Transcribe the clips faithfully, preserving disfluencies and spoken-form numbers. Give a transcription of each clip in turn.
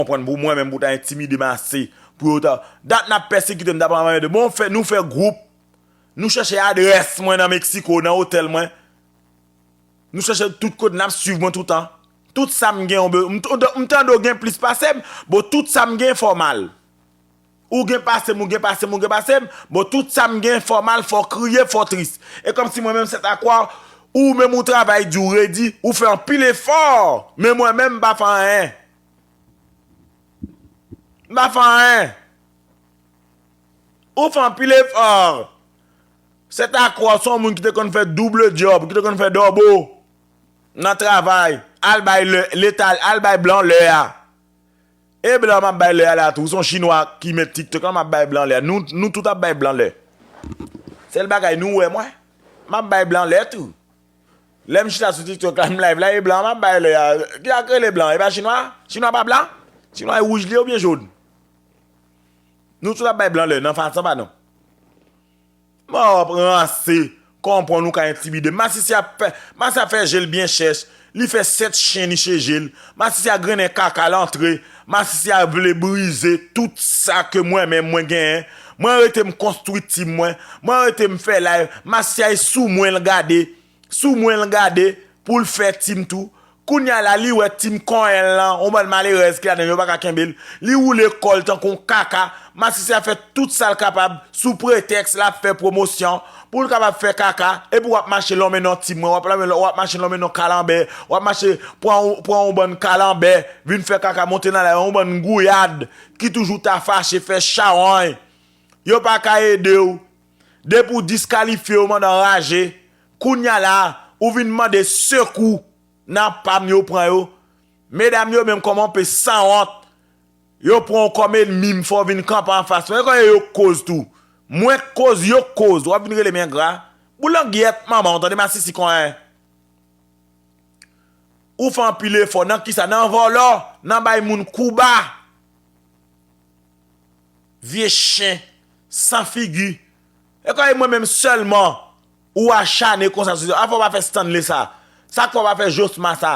konprann pou mwen menm pou ta entimide m ase. Pou yo ta. Dat n ap pèsekite m, ta pran mwen de. Bon, fè, nou fè gwoup. Nou chèche adrès mwen nan Meksiko, nan otèl mwen. Nou chèche tout kote, n ap swiv mwen toutan. Tout sa m gen, m, m, m tande w gen plis pase m, bon, tout sa m gen fò mal. Ou gen pase m, ou gen pase m, ou gen pase m, bon, tout sa m gen fò mal, fò kriye, fò tris. E kòmsi mwen menm, sèt a kwa, ou menm ou travay di, ou redi, ou fè anpil efò, men mwen menm, m pa fè anyen. M pa fè anyen. Ou fè anpil efò. Sèt a kwa, se yon moun ki te konn fè double job, ki te konn fè dòbo nan travay, al bay lè, leta, al bay blan lè a. E blan m ap bay lè a la tou, se yon chinwa ki met TikTok la, m ap bay blan lè a. Nou, nou tout ap bay blan lè. Sèl bagay nou wè mwen, m ap bay blan lè tou. Lè m chita sou TikTok la, m live la, e blan m ap bay lè a. Ki ak rele blan? E pa chinwa? Chinwa pa blan? Chinwa e wouj li ye oubyen jòn? Nou tout ap bay blan lè nan fason pa nou. Mò ap ranse, konprann ou ka entimide m. Masisi ap fè, Masisi ap fè je l byen chèch. Li fè sèt chen niche je l. Masisi a grennen kaka l antre. Masisi a vle brize tout sa ke mwen menm mwen genyen. Mwen rete m konstwi tim mwen. Mwen rete m fè live. Masisi a e sou mwen l gade. Sou mwen l gade pou l fè tim tou. Kounye a la, li wè tim konyen l lan, yon bann malerèz ki ladan l, yo pa ka kenbe l. Li woule kò l tankou yon kaka. Masisi a fè tout sa l kapab sou pretèks l ap fè pwomosyon pou l kapab fè kaka. Epi w ap mache lonmen nan tim mwen, w ap lonmen, w ap mache lonmen nan kalanbè, w ap mache pran, pran yon bann kalanbè, vin fè kaka, monte nan la, yon bann gouyad ki toujou ta fache, fè chawony. Yo pa ka ede w. Depi w diskalifye yo, manda anraje. Kounye a la, ou vin mande sekou nan pa m yo pran yo. Medam yo menm kòman pe sanwont. Yo pran w kòm ènmi m, fò w vin kanpe anfas mwen. E kòman yo k koz tou? Mwen k koz, yo k koz. W ap vin rele m engra. Boulangyèt manman w, tande masisi konyen. Ou fè anpil efò. Nan kisa? Nan vòlò, nan bay moun kou ba. Vye chen, san figi. E kòman e mwen menm sèlman ou achane konsa sou, a fò w pa fè Stanley sa. Sa k fè w pa fè Josma sa?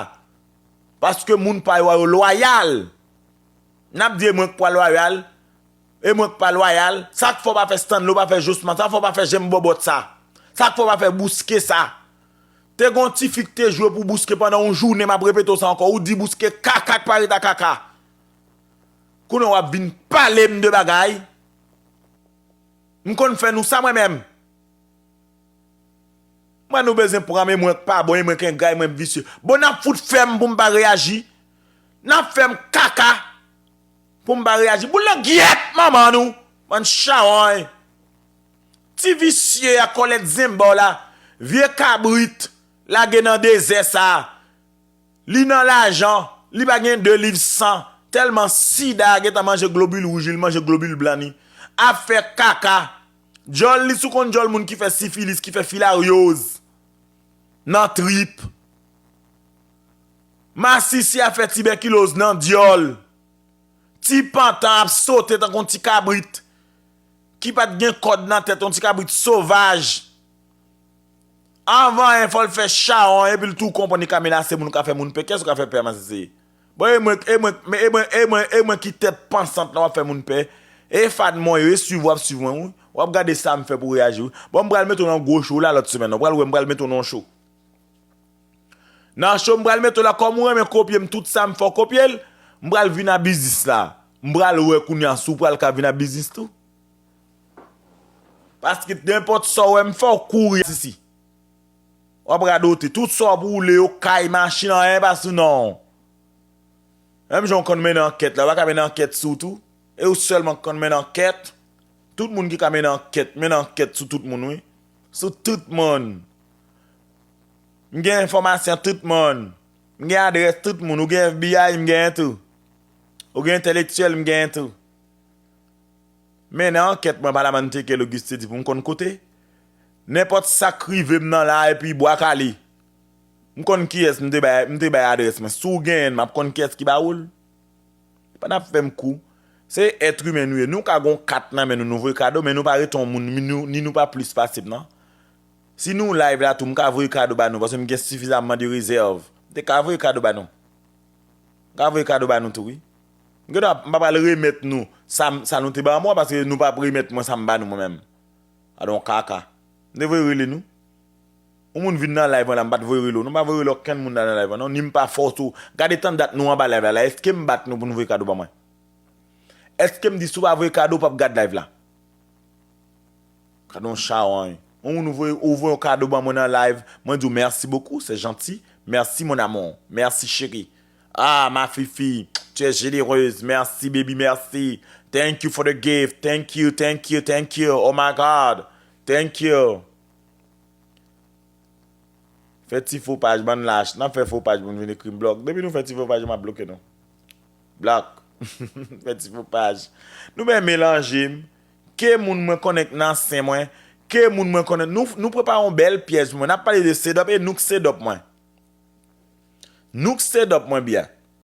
Paske moun pa yo a yo lwayal. N ap di e mwen k pa lwayal, e mwen k pa lwayal. Sa k fè w pa fè Stanley, w pa fè Josma sa, fè w pa fè Jenm Bòbòt sa. Sa k fè w pa fè Bouske sa. Te gen yon ti fi k te jwe pou Bouske pandan yon jounen, m ap repete w sa ankò, ou di Bouske kaka k pa ret a kaka. Kounye a w ap vin pale m de bagay. M konn fè nou sa mwen menm. Mwen nou bezwen pran m, e mwen k pa bon, e mwen k engra, e mwen k visye. Bon, n ap fout fè m pou m pa reyaji. N ap fè m kaka pou m pa reyaji. Boulangyèt manman nou, bann chawony. Ti visye a kòlèt zenba w la, vye kabrit, lage nan dezè sa. Li nan lajan, li pa gen de liv san, tèlman sida a gentan manje globil wouj li, li manje globil blan li. Ap fè kaka. Djòl li sou konn djòl moun ki fè sifilis, ki fè filaryoz nan trip. Masisi a fè tibèkiloz nan dyòl. Ti pantan ap sote tankou yon ti kabrit ki pa t gen kòd nan tèt, yon ti kabrit sovaj. Anvan anyen, fò l fè chawony, epi l tou konprann li ka menase moun, ka fè moun pè. Kiyès ou ka fè pè a, masisi? Bon, e mwen, e mwen, e mwen, e mwen, e mwen ki tèt pansant lan w ap fè moun pè. E fan mwen yo, e swiv w ap swiv mwen, wi. W ap gade sa m fè pou w reyaji, wi. Bon, m pral mete w nan gwo cho la lòt semèn nan. W pral wè m pral mete w nan cho. Nan cho m pral mete w la, kòm ou renmen kopye m, tout sa m fè w kopye l, m pral vin a biznis la. M pral wè kounye a si w pral ka vin a biznis tou. Paske nenpòt sa w wè m fè, w kouri sisi. W ap radote. Tout sa w ap woule yo, kay, machin, anyen pa sou non w. Menm jan w konn mennen ankèt la, w pa ka mennen ankèt sou w tou. E ou sèlman k konn mennen ankèt. Tout moun ki ka mennen ankèt, mennen ankèt sou tout moun, wi. Sou tout moun. M gen enfòmasyon tout moun. M gen adrès tout moun. Ou gen F B I, m genyen tou. Ou gen entèlektyèl, m genyen tou. Mennen ankèt mwen, pa la man teke Loguste di pou m konn kote. Nenpòt sa k rive m nan la, epi bwa kale. M konn kiyès m te bay, m te bay adrès mwen. Si w genyen l, m ap konn kiyès ki ba ou l. Pa n ap fè m kou. Se èt imen nou ye. Nou ka gon kat nan men nou, nou voye kado, men nou pa rete yon moun, ni nou, ni nou pa plis pase m nan. Si nou live la tou, m ka voye kado ba nou, paske m gen sifizamman de rezèv. M te ka voye kado ba nou. M ka voye kado ba nou tou, wi. Gade, m pa pral remèt nou sa, sa nou te ban mwen, paske nou p ap remèt mwen sa m ba nou mwen menm. Adon kaka. M te voye rele nou. Yon moun vin nan live mwen la, m pa t voye rele w. Nou pa voye rele okenn moun nan live la, non. Ni m pa fòse w. Gade tan dat nou anba live la, la. Èske m bat nou pou nou voye kado ban mwen? Èske m di si w pa voye kado, w p ap gad live la? Kado yon chawony. Yon moun ou voye, ou voye yon kado ban mwen nan live, mwen di w merci beaucoup, c'est gentil. Merci mon amour. Merci chérie. Ah, ma fifi, tu es généreuse. Merci, baby, merci. Thank you for the gift. Thank you, thank you, thank you. Oh my God. Thank you. Fè ti fo paj, bann lach. N ap fè fo paj pou n vin ekri m blòk. Depi nou fè ti fo paj, m ap bloke nou. Blòk. Fè ti fo paj. Nou byen melanje m. Ke moun mwen konnen k nan sen mwen. Ke moun mwen konnen. Nou, nou prepare yon bèl pyèj pou mwen. N ap pale de set up e nou k set up mwen. Nou k set up mwen byen.